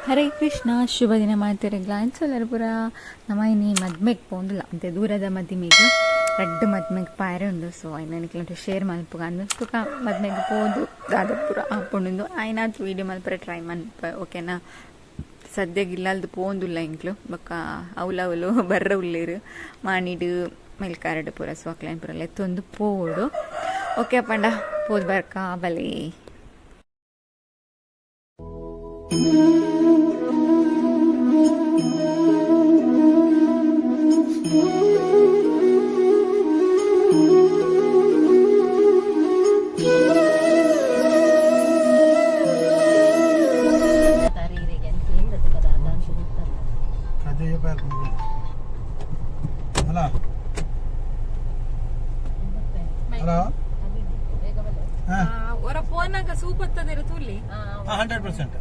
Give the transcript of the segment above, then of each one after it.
ಹರೇ ಕೃಷ್ಣ, ಶುಭ ದಿನ ಮಾತೆರೆಗ್ಲ ಅಂಚೊಲ್ಲರ್ ಪೂರ. ನಮ ಇನಿ ಮದ್ಮೆಗ್ ಪೋಂದುಲ್ಲ ಅಂತೆ ದೂರದ ಮದಿಮೆಗ್, ರಡ್ಡ್ ಮದ್ಮೆಗ್ ಪಾಯರೆ ಉಂಡು. ಸೊ ಐನ್ ನಿಕ್ಲೆಗ್ ಶೇರ್ ಮಲ್ಪುಗ ಅಂದ್ ತುಕ ಮದ್ಮೆಗ್ ಪೋದು ದಾದ ಪೂರ ಆಪುಂಡು ಆಯ್ನಾತ್ ವೀಡಿಯೋ ಮಲ್ಪರೆ ಟ್ರೈ ಮನ್ಪ, ಓಕೆನಾ? ಸದ್ಯಗ್ ಇಲ್ಲಲ್ದು ಪೋಂದುಲ್ಲ ಎಂಕ್ಲು. ಬೊಕ್ಕ ಅವ್ಲು ಬರ್ರ ಉಲ್ಲೇರು ಮಾಣಿಡ್ ಮೆಲ್ಕಾರಡ್ ಪೂರ. ಸೊ ಅಕ್ಲೆನ್ ಪೂರ ಲೆತ್ತೊಂದು ಪೋವೊಡು. ಓಕೆ ಪಂಡ ಪೋದು ಬರ್ಕ ಬಲೆ. Hello hello. ಹೊರ ಫೋನಾಗ ಸೂಪ್ ಹತ್ತದಿರ ತೂಲಿ. 100%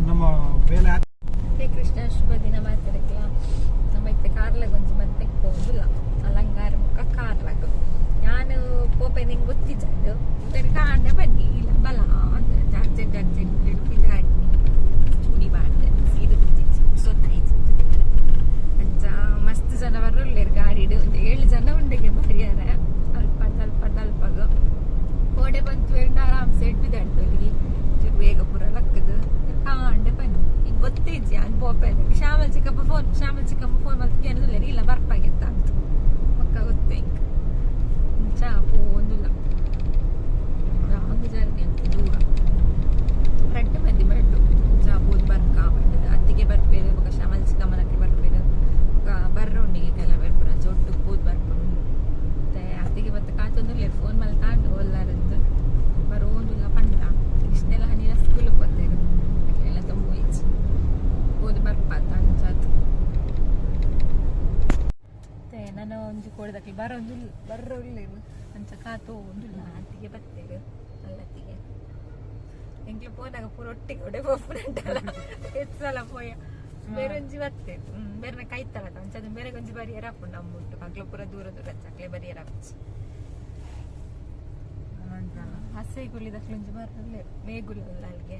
ನಮ್ಮ ಬೇಲೆ. ಹೇ ಕೃಷ್ಣ, ಶುಭ ದಿನ ಮಾತೆರೆಗ್ಲ. ನಮ್ಮ ಇತ್ತೆ ಕಾರ್ಲಾಗ ಒಂಜಿ ಮದ್ಮೆಗ್ ಪೋಂದುಲ್ಲ, ಅಲಂಗಾರ ಮುಖ ಕಾರ್ಲಾಗ. ಯಾನ್ ಪೋಪೆ ನಿಂಗೆ ಗೊತ್ತಿಜ್ಜಂಡು ಬೇರೆ ಕಾಂಡೆ ಬನ್ನಿ ಇಲ್ಲ ಬಲ ಅಂತ ಅರ್ಜೆಂಟ್ ಅರ್ಜೆಂಟ್ ಪಿದಾಡ್ನಿ, ಚೂಡಿ ಬಾಡ್ದೆ, ಸೀರೆ ಗೊತ್ತಿಜ್ಜಿ, ಗೊತ್ತಾಯ್ತು. ಅಂಚ ಮಸ್ತ್ ಜನ ಬರುಲ್ಲೇರು ಗಾಡಿಡ್, ಒಂದು 7 ಜನ ಉಂಡೆಗೆ ಬರ್ಯಾರ. ಅಲ್ಪ ಅಲ್ಪ ಅಲ್ಪಗ ಕೋಡೆ ಬಂತು ಎರಡು ಆರಾಮ್ಸೆ ಬಿದಾಡ್ತೊಲಿ, ಚೂರು ಬೇಗ ಪೂರ ಲಕ್ಕದು ಕಾಂಡೆ ಬನ್ನಿ. ಹಿಂಗ್ ಗೊತ್ತಿಜ್ಜಿ ಅನ್ ಪೋಪೆ. ಶ್ಯಾಮಲ್ ಚಿಕ್ಕಪ್ಪ ಫೋನ್, ಶ್ಯಾಮಲ್ ಚಿಕ್ಕಪ್ಪ ಫೋನ್ ಮಲ್ತ್ ಕೇಳಿದ್ರೆ ಇಲ್ಲ ಬರ್ಪಾಗೆತ್ತ ಅಂತ ಪಕ್ಕ ಗೊತ್ತು. ಹಿಂಗ್ ಚಾ ಪೋಂದುಲ್ಲ ಲಾಂಗ್ ಜರ್ನಿ ಅಂತ, ದೂರ ರಡ್ಡು ಮಂದಿ ಬರಡ್ಡು ಚಾ ಪೋದು ಬರ್ಕ ಬರ್ತದೆ. ಅತ್ತಿಗೆ ಬರ್ಪೇರು, ಬೊಕ ಶ್ಯಾಮಲ್ ಚಿಕ್ಕಮ್ಮನಕ್ಕೆ ಬರ್ಪೇರು, ಬೊಕ ಬರ್ರೊಂಡಿಗೆ ಕೆಲ ಬರ್ಪುನ ಒಟ್ಟು ಪೋದು ಬರ್ಪುನು. ಮತ್ತೆ ಅತ್ತಿಗೆ ಮತ್ತೆ ಕಾತೊಂದುಲ್ಲೇರು, ಫೋನ್ ಮಲ್ತಾಂಡು ಒಲ್ಲಾರಂದು ಬರೋಂದುಲ್ಲ ಪಂಡ. ಕೃಷ್ಣೆಲ್ಲ ಹನಿನ ಸ್ಕೂಲ್ ಪೋತೇರು, ಅಕ್ಲೆಲ್ಲ ತುಂಬು ಪೋದು ಬರ್ಪಾತ ಅಂಚಾತ್. ಮತ್ತೆ ನಾನು ಒಂಜಿ ಕೋಡ್ದಕ್ಲೆ ಬರೋಂದು ಬರ್ರೋಲ್ಲೇರು, ಅಂಚ ಕಾತು ಒಂದುಲ್ಲ. ಅತ್ತಿಗೆ ಬತ್ತೇರು ಅಲ್ಲತ್ತಿಗೆ ಎಂಕ್ಲು ಪೋನಾಗ ಪೂರ ಒಟ್ಟಿಗೆ ಒಡೆ ಪೋಪುನಂಟಲ್ಲ, ಹೆಚ್ಚಲ ಪೋಯ ಬೇರೆ ಒಂಜಿ ಬತ್ತೆ ಬೇರೆ ಕೈತಲ್ಲ ಅಂಚ ಅದು ಬೇರೆ ಒಂಜಿ ಬರಿಯರ ಆಪುಂಡು ನಮ್ಮುಂಟು. ಅಕ್ಲು ಪೂರ ದೂರ ದೂರ ಅಕ್ಲೆ ಬರಿಯರ ಆಪುಜಿ. ಹಸೆ ಗುಳಿದಕ್ಲು ಒಂಜಿ ಬರಲೇ ಮೇಗುಲ್ಲ ಅಲ್ಲಿಗೆ.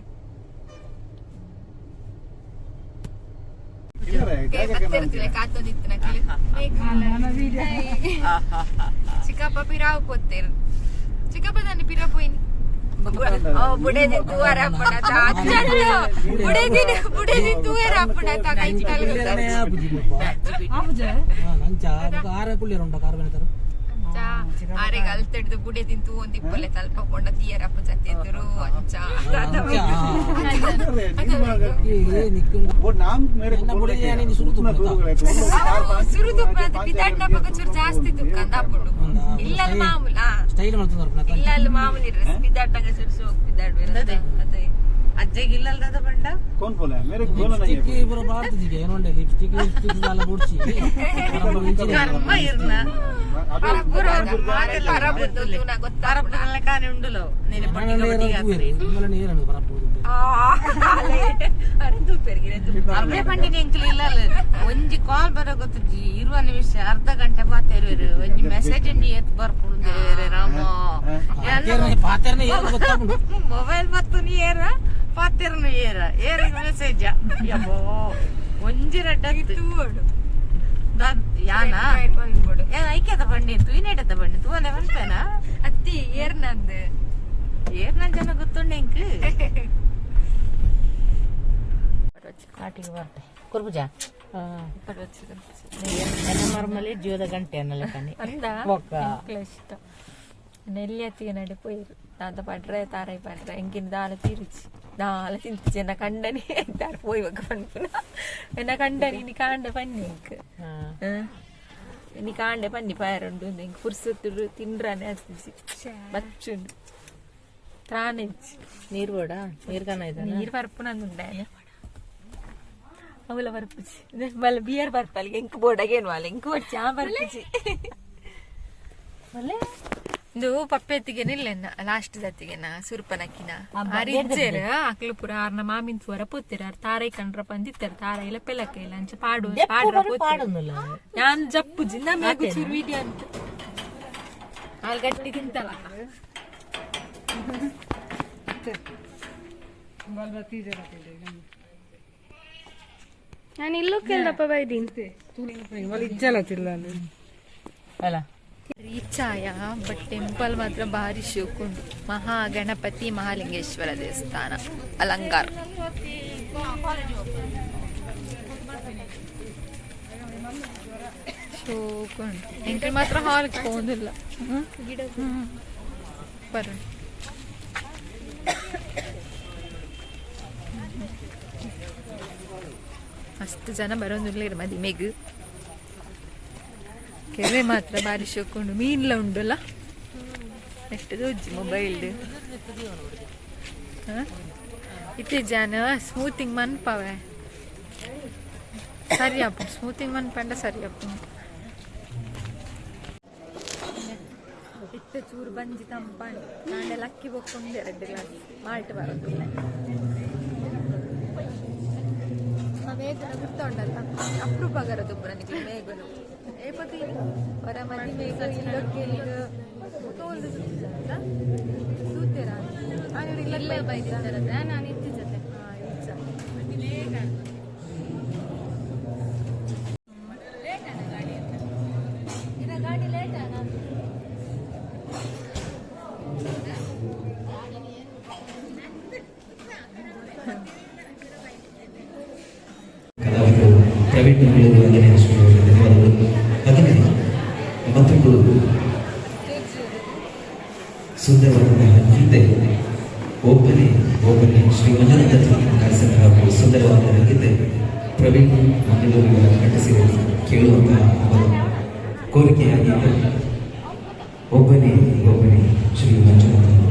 ಚಿಕ್ಕಪ್ಪ ಪಿರಾವ್ ಪೋತೇರು, ಚಿಕ್ಕಪ್ಪ ತಾನೆ ಪಿರಾ ಪೋಯಿನಿ. ಬುಡೇದಿನ ತೂವರ ಅಪ್ಪಣ, ಬುಡೇದಿನ ಬುಡೇದಿನ ತೂವರ ಅಪ್ಪಣ. ಆರೆಗ್ ಅಲ್ತಡ್ದು ಬುಡೇದಿನ ತೂ ಒಂದಿಪ್ಪಲೆ ತಲ್ಪ ಪೊಂಡ ತೀಯರ ಅಪ್ಪ ಜತ್ತಿದ್ರು ಅಂಚ. ಸುರು ತುಪ್ಪ ಪಿದಾಡ್ನಪಗ ಚೂರು ಜಾಸ್ತಿ ತುಕ್ಕಂದ ಅಪ್ಪುಂಡು. ಇಲ್ಲಲ್ಲಿ ಮಾಮೂಲ ಇಲ್ಲಲ್ಲಿ ಮಾಮೂಲಿ ಪಿದಾಡ್ನಾಗ ಚೂರು ಸೋಕ್ ಪಿದಾಡ್ವೆ ಅದೇ. ಅಜ್ಜಗೆ ಇಲ್ಲಲ್ದ ಬಂಡ कौन बोला है मेरे बोला नहीं है. ಕರ್ಮ ಇರ್ನ. ಪರಬುದ್ದು ಕಾನೆ ಉಂಡುಲೋ ನೀನು ಪಟ್ಟಿಗೆ ಬಟ್ಟಿಗೆ. ಅರ್ಧ ಪಂಡಿನ ಎಂಕ್ಲು ಇಲ್ಲ. ಒಂಜಿ ಕಾಲ್ ಬರೋ ಗೊತ್ತುಜಿ, ಇರುವ ನಿಮಿಷ ಅರ್ಧ ಗಂಟೆ ಮಾತಾಡುವರು. ಒಂಜಿ ಮೆಸೇಜ್ ಏತ್ ಬರ್ಪುಂಡು ರಾಮ. ಮೊಬೈಲ್ ಮತ್ತು ನೀ ಏರ ಪಾತೆರ್ನು ಏರ ಏರ ಮೆಸೇಜ್ ಯಬ್ಬೋ ಒಂಜಿ ರಡ್ಡ ಯಾನ ಯಾನ ಐಕ್ಯದ ಬಂಡಿ ತುಯಿನೇಟದ ಬಂಡಿ ತೂವನೆ ಪನ್ಪೇನಾ? ಅತ್ತಿ ಏರ್ನಂದು. ಏರ್ನ ಜನ ಗೊತ್ತುಂಡು ಎಂಕ್. ಕಾಟಿಗೆ ಬರ್ತೆ ಕುರ್ಬುಜ ಮರ್ಮಲೆ ಜೀವದ ಗಂಟೆ ಅನ್ನಲ್ಲ ಕಣಿ. ಅಂದ ಇಷ್ಟ ನೆಲ್ಲಿ ಅತ್ತಿಗೆ ನಡೆ ಪೋಯಿರು ತಾತ ಪಡ್ರೆ ತಾರೈ ಪಡ್ರೆ ಎಂಕಿನ ದಾಲ ತಿರುಚಿ ದಾಲ ತಿಂತಿಚಿ. ಎನ್ನ ಕಂಡನಿ ತಾರ ಪೋಯ್ ಬೊಕ್ಕ ಪನ್ಪುನ. ಎನ್ನ ಕಂಡನಿ ಇನಿ ಕಾಂಡೆ ಪನ್ನಿ ಎಂಕ್, ಇನಿ ಕಾಂಡೆ ಪನ್ನಿ ಪಾಯರುಂಡು ಎಂಕ್ ಪುರ್ಸೊತ್ತುಡು ತಿಂಡ್ರಾನೆ ಅತ್ತಿಜಿ, ಬಚ್ಚುಂಡು ತ್ರಾನೆಜ್ಜಿ. ನೀರು ಬೋಡ ನೀರು ಕನ ಇದೆ. ನೀರು ಪರ್ಪುನಂದುಂಡೆ ಅವಲ ಬರ್ಪುಜಿ ಬಲ ಬಿಯರ್ ಬರ್ಪಲ್ಗೆ ಎಂಕ್ ಬೋಡಗೇನು ಅಲ್ಲ ಎಂಕ್ ಬೊಡ್ಚಿ ಆ ಬರ್ಪುಜಿ ಬಲೆ. ಇಂದು ಪಪ್ಪೆತ್ತಿಗೆನ ಇಲ್ಲ ಲಾಸ್ಟ್ ದತ್ತಿಗೆನ ಸುರ್ಪನಕ್ಕಿನ ಆರಿಜ್ಜೆರ್ ಅಕ್ಲು ಪೂರ ಆರ್ನ ಮಾಮಿನ್ ತೂವರ ಪೋತೆರ್. ಆರ್ ತಾರೈ ಕಂಡ್ರ ಪಂದಿತ್ತೆರ್, ತಾರೈ ಇಲ್ಲ ಪೆಲಕ್ಕ ಇಲ್ಲ ಅಂಚ ಪಾಡು ಪಾಡ್ರ ಪೋತೆರ್. ಪಾಡೊಂದುಲ್ಲ. ಯಾನ್ ಜಪ್ಪುಜಿ ನಮ್ಮ ಚೂರು ವಿಡಿಯೋ ಅಂತ ಆಲ್ ಗಟ್ಟಿ ತಿಂತಲ್ಲ. ನಾನು ಇಲ್ಲೂ ಕೇಳ್ದಪ್ಪ ಬೈದೀನಿ. ಅಲ್ಲ. ರೀಚ್ ಆಯ, ಬಟ್ ಟೆಂಪಲ್ ಮಾತ್ರ ಭಾರಿ ಶೋಕುಂಡು. ಮಹಾಗಣಪತಿ ಮಹಾಲಿಂಗೇಶ್ವರ ದೇವಸ್ಥಾನ, ಅಲಂಗಾರ್. ಶೋಕುಂಡು. ಎಂಟ್ರಿ ಮಾತ್ರ ಹಾಲ್ಗೆ ಹೋಗುದಿಲ್ಲ. ಗಿಡ ಬರೋಣ. ಮಸ್ತ್ ಜನ ಬರೋದಿಲ್ಲ ಮದಿಮೆಗ್. ಕೆರೆ ಮಾತ್ರ ಬಾರಿ ಶೋಕುಂಡು. ಮೀನ್ಲ ಉಂಡುಲ್ಲ. ಎಷ್ಟು ದೊಜ್ಜಿ ಮೊಬೈಲ್ ಇತ್ತೆ ಜನ ಸ್ಮೂತಿಂಗ್ ಮನ್ಪವೆ ಸರಿ ಅಪ್ಪ. ಸ್ಮೂತಿಂಗ್ ಮನ್ಪಂಡ ಸರಿ ಅಪ್ಪ. ಇತ್ತೆ ಚೂರು ಬಂಜಿ ತಂಪಾಣಿ ನಾಳೆ ಲಕ್ಕಿ ಬೊಕ್ಕೊಂಡೆ ಎರಡು ಗ್ಲಾಸ್ ಮಾಲ್ಟ್ ಬರೋದಿಲ್ಲ. ಮೇಘನ ಗುರ್ತ ಉಂಡಲ್ಲ, ಅಪ್ರೂಪ ಆಗರದೊಬ್ಬ ನನಗೆ ಮೇಘನು. ಏಪತಿ ಹೊರ ಮದಿ ಮೇಘ ಇಲ್ಲಕ್ಕೆ ತೋಲ್ದು ತೂತೇರ ಇಲ್ಲ ಬೈದಿದ್ದಾರಲ್ಲ, ನಾನು ಇತ್ತಿದ್ದೆ. ಇಚ್ಚ. ಗಾಡಿ ಲೇಟ್. ಕಲಾವಿದರು ಪ್ರವೀಣ್ ಮಂಗಳೂರು, ವಂದನೆ ಅಶ್ವಿನಿ ಅವರಿಗೆ ಧನ್ಯವಾದಗಳು. ಹಾಗೆಯೇ ಮತ್ತೊಂದು ಸುಂದರವಾದಂತಹ ಗೀತೆ, ಒಬ್ಬನೇ ಒಬ್ಬನೇ ಶ್ರೀ ಮಂಜುನಾಥ ನಡೆಸಿದ ಹಾಗೂ ಸುಂದರವಾದ ಗೀತೆ ಪ್ರವೀಣ್ ಮಂಗಳೂರಿನ ಕಂಠಸಿರಿಯಲ್ಲಿ ಕೇಳುವಂತಹ ಒಂದು ಕೋರಿಕೆಯಾಗಿದ್ದು, ಒಬ್ಬನೇ ಒಬ್ಬನೇ ಶ್ರೀ ಮಂಜುನಾಥ ಅವರ.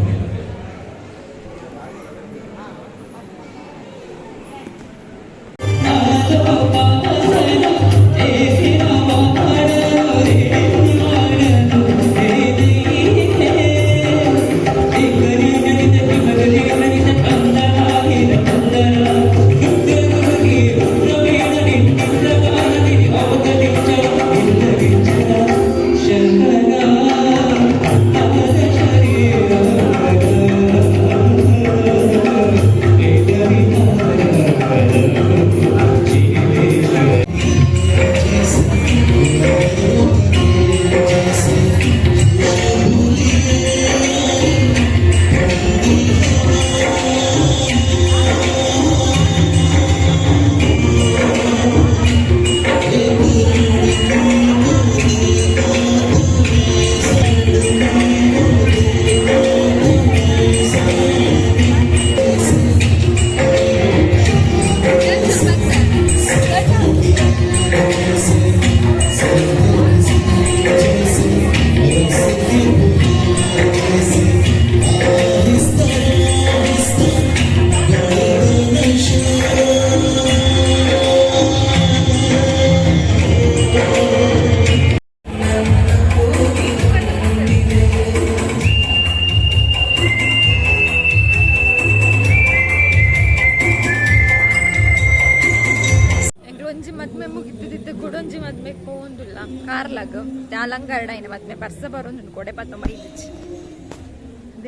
ಎಂಕ್ಲು ಒಂಜಿ ಮದ್ಮೆ ಮುಗಿದ್ದಿದ್ದ ಕುಡೊಂಜಿ ಮದ್ಮೆ ಪೋಂದುಲ್ಲ ಕಾರ್ಲಾಗ್. ಅಲಂಗಾರಡ ಇನ್ನ ಮದ್ಮೆ ಬರ್ಸ ಬರೋಂದುಂಡು, ಕೊಡೆ ಪತ್ತೊಂಬ ಇತ್ತಿಚ್ಚಿ.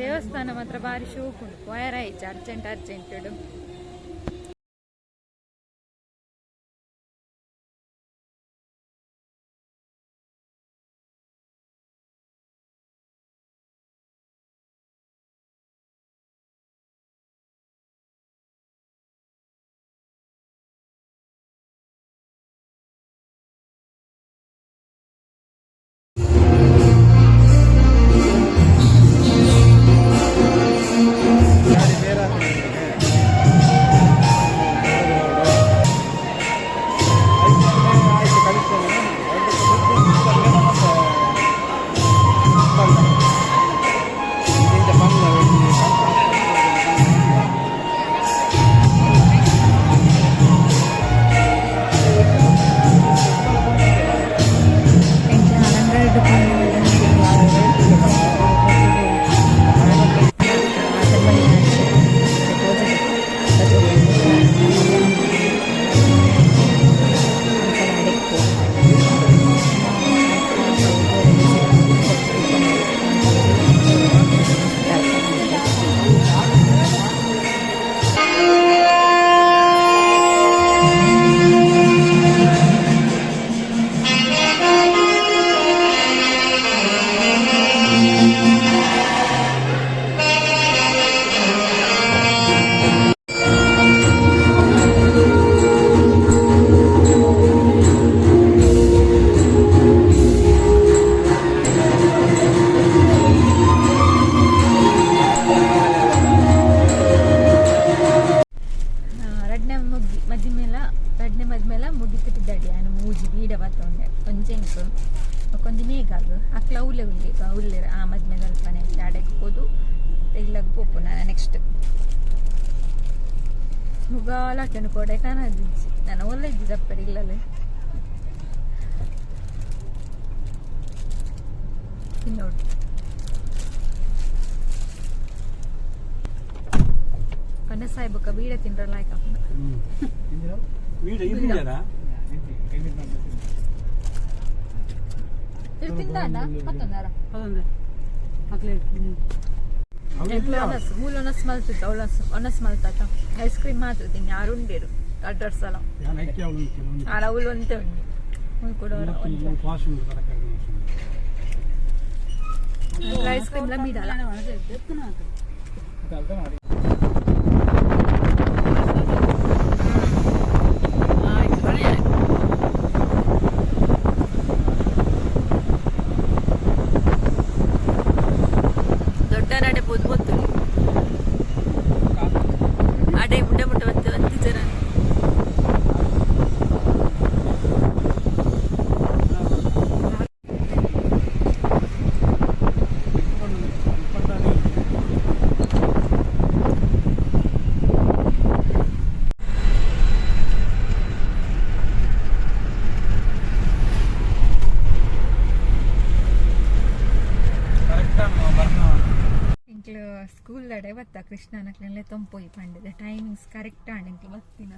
ದೇವಸ್ಥಾನ ಮಾತ್ರ ಬಾರಿ ಶೋಕುಂಡು. ಪೋಯರ ಇಜ್ಜಿ, ಅರ್ಜೆಂಟ್ ಅರ್ಜೆಂಟ್. ಗಾಡಿ ಬೇರೆ. ಎಂಕ್ ಒಂಜಿ ಮೇಗಾಗ ಅಕ್ಲ ಉಲ್ಲೆ ಉಲ್ಲೆ ಉಲ್ಲೆರ್ ಆ ಮದ್ಮೆ ದಲ್ಪನೆ ಆಡೆಗ್ ಪೋದು ಇಲ್ಲಗ್ ಪೋಪು ನಾನು ನೆಕ್ಸ್ಟ್ ಮುಗಾಲ ಹಾಕೊಂಡು ಕೊಡೆ ಕಾಣದಿಜ್ಜಿ ನಾನು ಒಳ್ಳೆ ಇಜ್ಜಿ ಜಪ್ಪರ್ ಇಲ್ಲಲೆ ತಿನ್ನೋಡು ಕನಸಾಯ್ಬಕ್ಕ ಬೀಡ ತಿನ್ರಲ್ಲ ಆಯ್ಕ ಬೀಡ ಇದ್ದಿದ್ದಾರಾ ತಿಂದಾಂಡ ಮತ್ತೊಂದಾರ ಮೂಲ ಒನಸ್ ಮಲ್ತಿತ್ತು ಅವಳ ಒನಸ್ ಮಲ್ತಾತ ಐಸ್ ಕ್ರೀಮ್ ಮಾತ್ರ ತಿನ್ನಿ ಯಾರು ಉಂಡೇರು ಅಡ್ಡರ್ ಸಲ ಆಡ ಅವಳು ಒಂತೆ ಉಂಡಿ ಮುಲ್ ಕೂಡ ಐಸ್ ಕ್ರೀಮ್ ಲ ಬೀಡಲ್ಲ. ದೊಡ್ಡ ನಡೆ ಪೋದು ಗೊತ್ತು ಅಡೆ ಮುಟ್ಟ ಮುಟ್ಟ ಬತ್ತೆ ಒಂತಿ ಜನ. ಇಂಕ್ಲು ಸ್ಕೂಲ್ ಅಡೆ ಬತ್ತ ಕೃಷ್ಣನಕ್ಲೆಲ್ಲ ತೊಂಪೋಯಿ ಪಂಡದ ಟೈಮಿಂಗ್ಸ್ ಕರೆಕ್ಟ್ ಆಂಡ್ ಇಂಕ್ಲು ಬತ್ತಿನ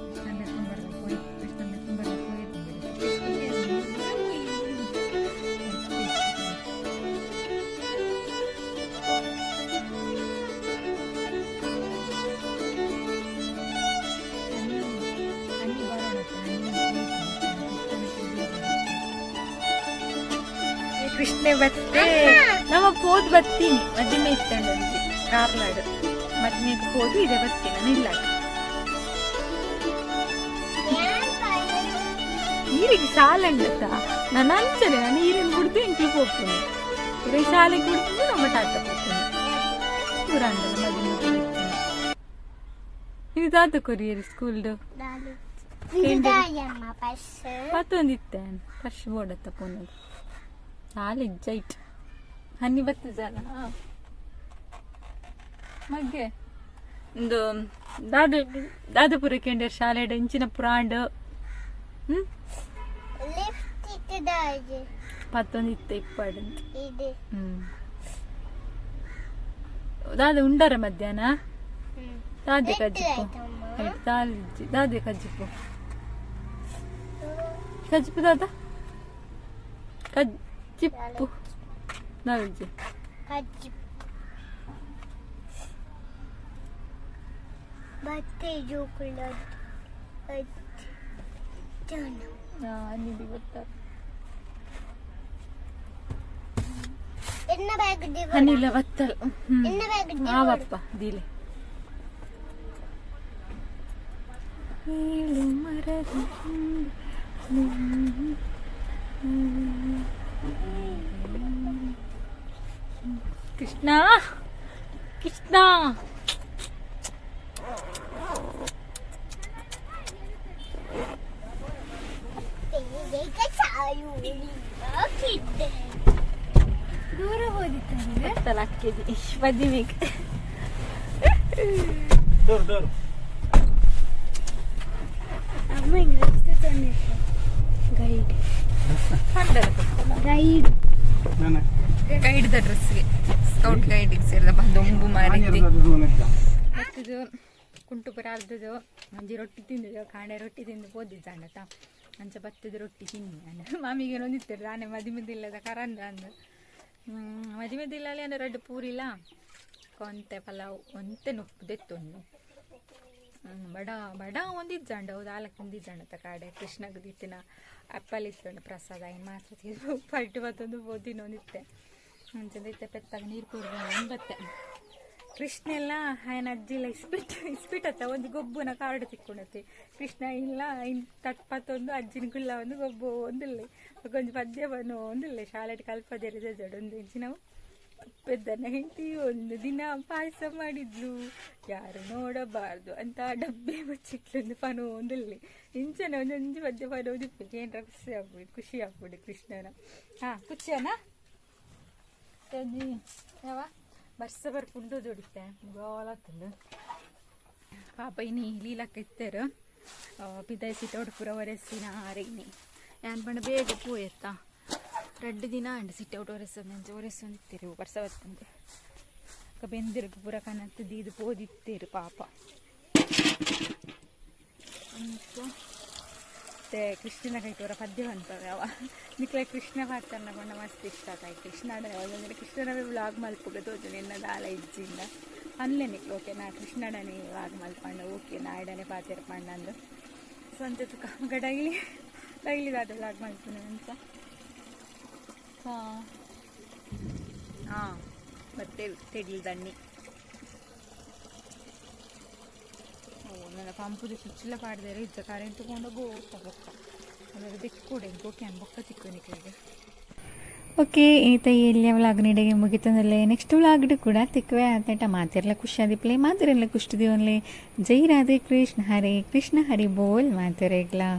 ಕೃಷ್ಣನ್ ಎತ್ಕೊಂಡ್ ಹೋಯ್ ಕೃಷ್ಣನ್ ಎತ್ಕೊಂಡ್ ಹೋಯ್. ಕೃಷ್ಣೆ ಬತ್ತೆ ನಮ್ಮ ಪೋದ್ ಬತ್ತೀನಿ ಮದ್ಮೆ ಇತ್ತಂಡ ಕಾರ್ಲಾಡ್ ಮದ್ಮೆಗೆ ಪೋದು ಇದೆ ಬತ್ತೀನಿ ನಾನು ಇಲ್ಲ ನೀರಿಗೆ ಶಾಲೆ ನಾನು ಅಂಚನೆ ನಾನು ನೀರಿನ ಕುಡ್ದು ಇಂಕ್ಲು ಹೋಗ್ತೀನಿ ಈಗ ಶಾಲೆಗೆ ಕುಡ್ದು ನಮ್ಮ ಟಾಟ ಹೋಗ್ತೀನಿ ಪೂರ ಮದ್ಮೆ ಇದು ದಾದ ಕೊರಿಯರ್ ಸ್ಕೂಲ್ಡು ಪತ್ತೊಂದಿತ್ತೆ ಪರ್ಶ್ ಬೋಡತ್ತ ಪೋನದು ಶಾಲೆ ಇಜ್ಜೈಟ್ ಹನ್ನಿ ಬತ್ತ ಜನ ಮಗ್ಗೆ ಒಂದು ದಾದ ದಾದಪುರ ಕೇಂದ್ರ ಶಾಲೆ ಇಂಚಿನ ಪುರಾಂಡ್ ಪತ್ತೊಂದಿತ್ತೆ ಇಪ್ಪಾಡಂತ ದಾದ ಉಂಡಾರ ಮಧ್ಯಾಹ್ನ ದಾದೆ ಕಜ್ಜಿಪ್ಪು ದಾಲಿಜ್ಜಿ ದಾದೆ ಕಜ್ಜಿಪ್ಪು ಕಜ್ಜಿಪ್ಪು ದಾದ ಕಜ್ಜಿಪ್ಪು ದಾದಿಜ್ಜಿ ಅನ್ನಿದಿ ಗೊತ್ತಾ ಅನಿಲ ಬತ್ತಲ್ ಆವಪ್ಪ ದೀಲೆ ಏಳು ಮರದ ಕೃಷ್ಣ ಕೃಷ್ಣ ದೂರ ಹೋದಿತ್ತಂದ್ರೆ ಬತ್ತಲ್ ಅಕ್ಕಿದಿ ಮದಿಮೆಗೆ ದೂರ ದೂರ ಅಮ್ಮ ಇಂಗ್ಲಿಷ್ ಗೈಡ್ ಗೈಡ್ ನಾನು ಗೈಡ್ the ಡ್ರೆಸ್ಗೆ ಸ್ಕೌಟ್ ಗೈಡಿಗೆ ಸೇರಿದ ಬಂದು ಮಾರಿದ್ದಿ ಇದು ಕುಂಟುಪುರ ಅರ್ಧದು ಒಂಜಿ ರೊಟ್ಟಿ ತಿಂದಿದ್ದು ಕಾಂಡೆ ರೊಟ್ಟಿ ತಿಂದು ಪೋದಿದ್ದಾಂಡತ ಅಂಚ ಬತ್ತದ ರೊಟ್ಟಿ ತಿನ್ನಿ ನಾನು ಮಾಮಿಗೆ ನೊಂದಿತ್ತಾರೆ ನಾನೇ ಮದಿಮೆದಿಲ್ಲದ ಕರಂದ ಅಂದು ಮದಿಮೆದಿಲ್ಲಲ್ಲಿ ಅಂದ್ರೆ ರಡ್ಡು ಪೂರಿಲ್ಲ ಕೊಂತೆ ಪಲಾವ್ ಒಂತೆ ನುಪ್ಪು ದೆತ್ತೊಂದು ಬಡ ಬಡ ಒಂದಿಜ್ಜಾಂಡ ಹೌದು ಆಲಕ್ಕೆ ಒಂದಿಜ್ಜಾಂಡತ ಕಾಡೆ ಕೃಷ್ಣಗ್ ದಿತ್ತಿನ ಆ್ಯಪಲ್ ಇತ್ತು ಪ್ರಸಾದ ಏನು ಮಾತ್ರ ತಿಂದು ಪಲ್ಟು ಬತ್ತೊಂದು ಬೋದಿನ ಒಂದಿತ್ತೆ ಅಂಚಂದ ಇತ್ತೆ ಪೆತ್ತಾಗ ನೀರು ಕುಡ್ದು ಬತ್ತೆ ಕೃಷ್ಣ ಎಲ್ಲ ఆయన ಅಜ್ಜಿಲ ಇಸ್ಪಿಟ್ ಇಸ್ಪಿಟ್ ಅತ್ತ ಒಂದು ಗೊಬ್ಬುನ ಕಾರ್ಡ್ ತಿಕ್ಕೊಂಡತಿ ಕೃಷ್ಣ ಇಲ್ಲ ಇನ್ ತಟ್ಪತ್ತೊಂದು ಅಜ್ಜಿನ ಗುಳ್ಳ ಒಂದು ಗೊಬ್ಬು ಒಂದಿಲ್ಲ ಒಂಜಿ ಪದ್ಯ ಬನ್ನು ಒಂದಿಲ್ಲ ಶಾಲೆಟ್ ಕಲ್ಪದೇರಿ ಜಡೊಂದು ಇಂಚಿನವು. ಪೆದ್ದನ ಹೆಂಡತಿ ಒಂದು ದಿನ ಪಾಯಸ ಮಾಡಿದ್ಲು, ಯಾರು ನೋಡಬಾರ್ದು ಅಂತ ಡಬ್ಬೆ ಮುಚ್ಚಿಟ್ಲೊಂದು ಪನೋಂದಲ್ಲಿ ಇಂಚನ ಒಂದೊಂದು ಪದ್ಯ ಪನೋದಿಪ್ಪು ಏನ್ರ ಖುಷಿ ಆಗ್ಬಿಡಿ, ಖುಷಿ ಆಗ್ಬಿಡಿ ಕೃಷ್ಣನ. ಹಾ ಖುಷಿಯನ ಯಾವ ವರ್ಷ ಬರ್ಪುಂಡು ಜೋಡಿತ್ತೆ ಗೋಲತ್ತಂದು ಪಾಪ. ಇನಿ ಲೀಲಕ್ಕ ಇತ್ತೇರು ಪಿದಾಯಿ ಸಿಟೌಟ್ ಪೂರ ಒರೆಸಿನ ಆರೈನಿ ಯಾನ್ ಪಂಡ ಬೇಗ ಪೋಯೆತ್ತ ರಡ್ಡು ದಿನ ಅಂಡ್ ಸಿಟೌಟ್ ಒರೆಸೊಂದು ಒರೆಸೊಂದಿತ್ತೇರು ವರ್ಷ ಬತ್ತಂದು ಬೆಂದಿರ್ಗು ಪೂರ ಕನತ್ತು ದೀದು ಪೋದಿತ್ತೇರು ಪಾಪ. ಅಂಚ ಮತ್ತೆ ಕೃಷ್ಣನ ಕೈಟೋರ ಪದ್ಯ ಅಂತವೆ ಅವ ನಿಕ್ಲೆ ಕೃಷ್ಣ ಪಾತ್ರನ ಪಂಡ ಮಸ್ತ್ ಇಷ್ಟ ಆತಾಯಿ. ಕೃಷ್ಣ ಅಂದ್ರೆ ಕೃಷ್ಣನವೇ ವ್ಲಾಗ್ ಮಲ್ಪುಗ ತೋಜುಂಡು ಎನ್ನ ದಾಲ ಇಜ್ಜಿಂದ ಅನ್ಲೆ ನಿಕ್ಲೆ. ಓಕೆ ನಾ ಕೃಷ್ಣಡನೆ ವ್ಲಾಗ್ ಮಲ್ಪಂಡ, ಓಕೆ ನಾಯ್ಡನೆ ಪಾತೆರ್ ಪಂಡ ಅಂದು. ಸೊ ಅಂಚ ತುಕ ಡೈಲಿ ಡೈಲಿ ದಾದ ವ್ಲಾಗ್ ಮಲ್ಪುನ ಅಂತ. ಹಾಂ ಹಾಂ ಮತ್ತೆ ತೆಡಿಲ್ ದಣ್ಣಿ. ಓ ನನ್ನ ಪಂಪುದ ಸ್ವಿಚ್ಲ ಪಾಡ್ದೇರೆ ಇಜ್ಜ ಕರೆಂಟ್ ಕೊಂಡು ಗೋತ ಬೊಕ್ಕ ಅದರ ದಿಕ್ಕುಡೆ ಓಕೆ ಬೊಕ್ಕ ತಿಕ್ಕು ನಿಕ್ಲೆಗ್. ಓಕೆ ಈತ ಎಲ್ಲಿಯ ವ್ಲಾಗ್ ನೀಡಿಗೆ ಮುಗಿತಂದಲ್ಲೇ. ನೆಕ್ಸ್ಟ್ ವ್ಲಾಗ್ ಕೂಡ ತಿಕ್ಕುವೆ ಆತೇಟ. ಮಾತಿರ್ಲ ಖುಷಿ ಆದಿಪ್ಲೆ, ಮಾತಿರಲ್ಲ ಖುಷಿ ದಿವನ್ಲೆ. ಜೈ ರಾಧೆ ಕೃಷ್ಣ, ಹರೇ ಕೃಷ್ಣ, ಹರಿ ಬೋಲ್ ಮಾತಿರೇಗ್ಲಾ.